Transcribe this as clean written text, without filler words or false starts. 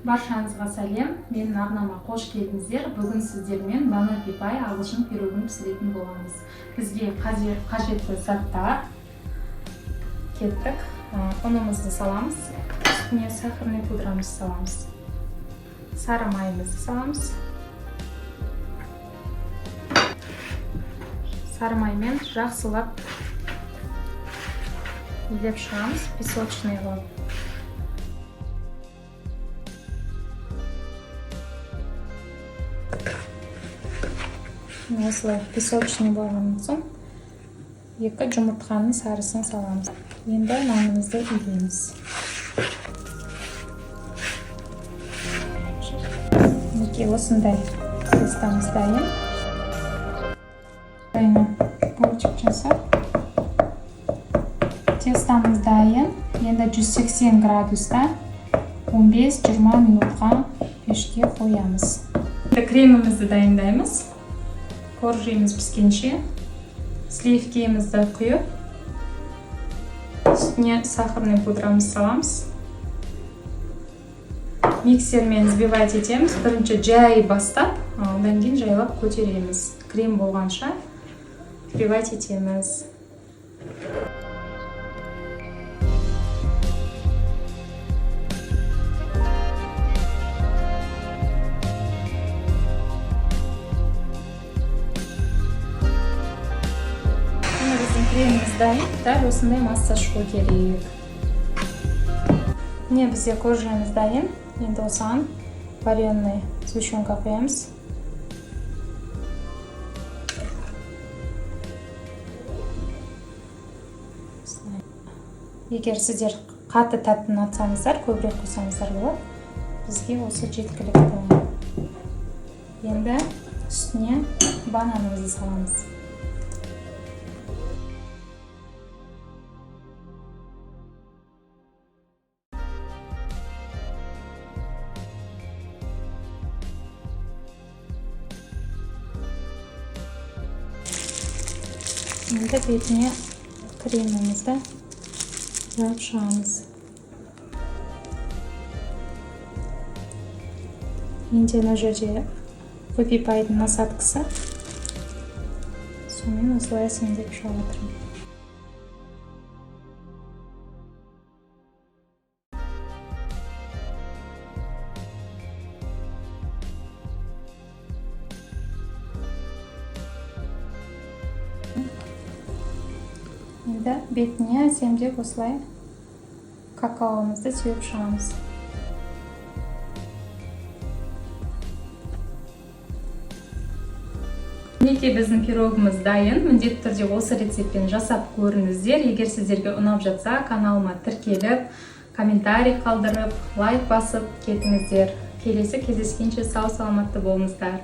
Баршаңызға сәлем, менің арнама қош келдіңіздер. Бүгін сіздермен banoffee pie ағылшын пирогын пісіретін боламыз. Бізге қажетті заттар. Кеттік. Ұнымызды саламыз, үстіне сахарный пудрамызды саламыз, сары майымызды саламыз. Сары маймен жақсылап илеп шығамыз, песочный қылып. Осылай песочный болған соң, екі жұмыртқаның сарысын саламыз. Енді нанымызды илейміз. Мінекей, осындай тестомыз дайын. Бортик жасап, тестомыз дайын. Енді 180 градуста 15-20 минутқа пешке қоямыз. Енді кремімізді дайындаймыз. Коржиіміз піскенше, сливкемізді құйып, үстіне сахарный пудрамызды саламыз. Миксермен взбивать етеміз. Бірінші жай бастап, одан кейін жайлап көтереміз. Крем болғанша взбивать етеміз. Міне, біздің креміміз дайын. Дәл осындай масса шығу керек. Міне, бізде коржиіміз дайын. Енді осыған вареный сгущенка құямыз. Осылай. Егер сіздер қатты тәтті ұнатсаңыздар, көбірек қойсаңыздар болады. Бізге осы жеткілікті. Енді үстіне бананымызды саламыз. Енді бетіне кремімізді жағып шығамыз. Менде мына жерде whoopie pie-дың насадкасы, сонымен осылай әсемдеп шығып жатырмын. Енді бетіне әсемдеп осылай какаомызды сеуіп шығамыз. Мінекей, біздің пирогымыз дайын. Міндетті түрде осы рецептпен жасап көріңіздер. Егер сіздерге ұнап жатса, каналыма тіркеліп, комментарий қалдырып, лайк басып кетіңіздер. Келесі кездескенше сау саламатты болыңыздар.